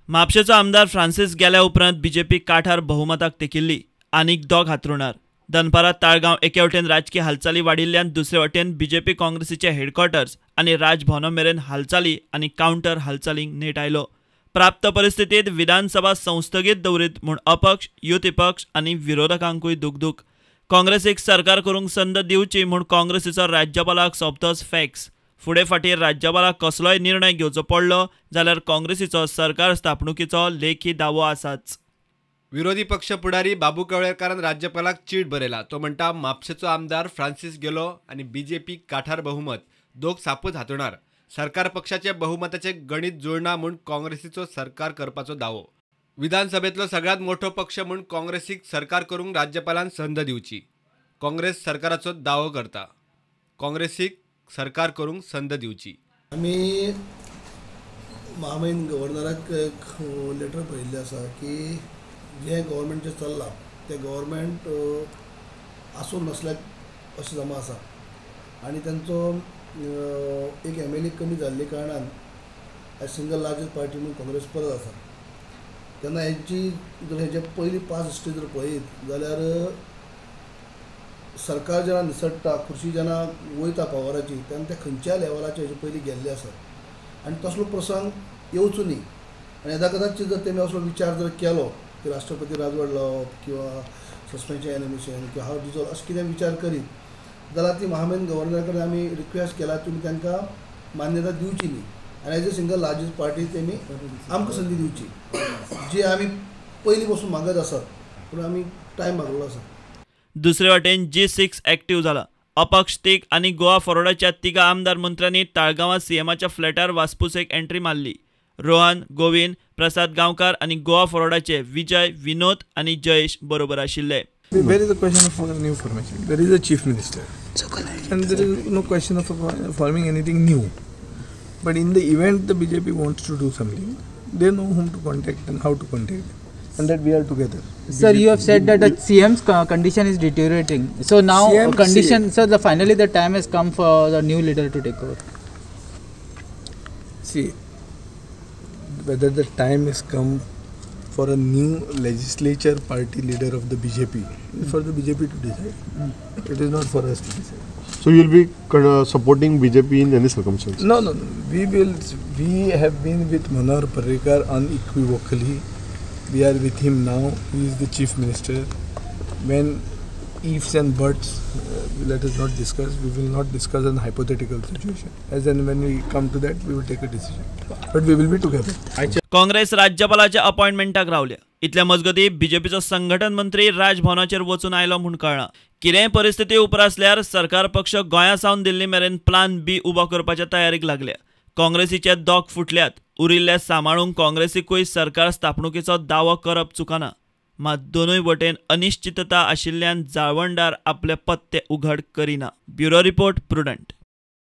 म्हापशेचो आमदार फ्रांसीस गेल्या उपरांत बीजेपी काठार बहुमताक तेकिल्ली. आनीक दोग हातरुणार. दनपारां ताळगांव एके वटेन राजकी हालचाली वाडिल्ल्यान दुसरे वटेन बीजेपी काँग्रेसीचे हेडक्वॉर्टर्स आनी राजभवना मेरेन हालचाली आनी कावंटर हालचालींक नेट आयलो. प्राप्त परिस्थितीत विधानसभा संस्थगीत दवरीत म्हूण अपक्ष, युती पक्ष आनी विरोधकांकूय दुखदुख. काँग्रेसीक सरकार करूंक संद दिवची म्हूण काँग्रेसीचो राज्यपालाक सोंपतोच फॅक्स. फुडें फाटीं राज्यपालाक कसलोय निर्णय घेवचो पडलो जाल्यार काँग्रेसीचो सरकार स्थापणुकीचो लेखी दावो आसाच. विरोधी पक्ष फुडारी बाबू कवळेकारान राज्यपालाक चीट बरयला. तो म्हणटा, म्हापशेचो आमदार फ्रांसीस गेलो आनी बीजेपी काठार बहुमत, दोग सापूच हातुणार. सरकार पक्षाचे बहुमताचे गणित जुळना म्हूण काँग्रेसीचो सरकार करपाचो दावो. विधानसभेतलो सगळ्यात मोठो पक्ष म्हूण काँग्रेसीक सरकार करूंक राज्यपालान संद दिवची. काँग्रेस सरकाराचो दावो करता, काँग्रेसीक सरकार करूंक संद दिवची. आमी महामहीम गव्हर्नराक एक लेटर बरयल्लें आसा की जें गव्हर्मेंट जें चल्लां तें गव्हर्मेंट आसूं नासल्यार अशें जमा आसा आनी तांचो एक एम एल ए कमी जाल्ले कारणान एज सिंगल लार्जस्ट पार्टी म्हणून काँग्रेस परत आसा. तेन्ना हेंची जर हेजे पयली पास्ट हिस्ट्री जर पळयत जाल्यार सरकार जेन्ना निसट्टा, खुर्ची जेन्ना वयता पावराची, तेन्ना ते खंयच्याय लेवलाचेर हेजे पयलीं गेल्ले आसात आनी तसलो प्रसंग येवचो न्ही. आनी येदा कदाचित जर तेमी असलो विचार जर केलो की राष्ट्रपती राजवट लावप किंवा सस्पेन्शन एनिमेशन किंवा हाव डिजॉल्व अशें कितें विचार करीत जाल्यार ती महामहीम गव्हर्नरा कडेन आमी रिक्वेस्ट केला, तुमी तांकां मान्यता दिवची न्ही आनी as a single largest party तेमी आमकां संदी दिवची, जी आमी पयलीं पसून मागत आसात, पूण आमी टायम मागलेलो आसा. दुसरे वटेन जी6 एक्टिव्ह जाला. अपक्ष तीग आनी गोवा फॉरवर्डाच्या तिगा आमदार मंत्र्यांनी ताळगांवां सीएमाच्या फ्लॅटार वासपूस एक एंट्री मारली. रोहन, गोविंद, प्रसाद गांवकार आनी गोवा फॉरवर्डाचे विजय, विनोद आनी जयेश बरोबर आशिल्ले. Where is the question of new formation? There is a chief minister, and there is no question of forming anything new. But in the event the BJP wants to do something, they know whom to contact and how to contact, and that we are together. Sir, you have said that the CM's condition is deteriorating. So now CM condition, sir, the finally the time has come for the new leader to take over. See, whether the time has come for a new legislature party leader of the BJP, is for the BJP to decide. It is not for us to decide. So you will be supporting BJP in any circumstance? No. We will. We have been with Manohar Parrikar unequivocally. We are with him now. He is the chief minister. When ifs and buts, let us not discuss. We will not discuss an hypothetical situation. As and when we come to that, we will take a decision. But we will be together. Congress राज्यपालाच्या अपॉइंटमेंटाक रावल्या. इतल्या मजगती बीजेपीचो संघटन मंत्री राजभवनाचेर वचून आयलो म्हूण कळ्ळां. कितेंय परिस्थिती उप्रासल्यार सरकार पक्ष गोंया सावन दिल्ली मेरेन प्लान बी उबो करपाच्या तयारीक लागल्या. काँग्रेसीचे दोग फुटल्यात. उरिल्ले सांबाळूंक काँग्रेसीकूय सरकार स्थापणुकीचो दावो करप चुकना. मात दोनूय वटेन अनिश्चितता आशिल्ल्यान जाळवणदार आपले पत्ते उघड करिना. Bureau report, Prudent.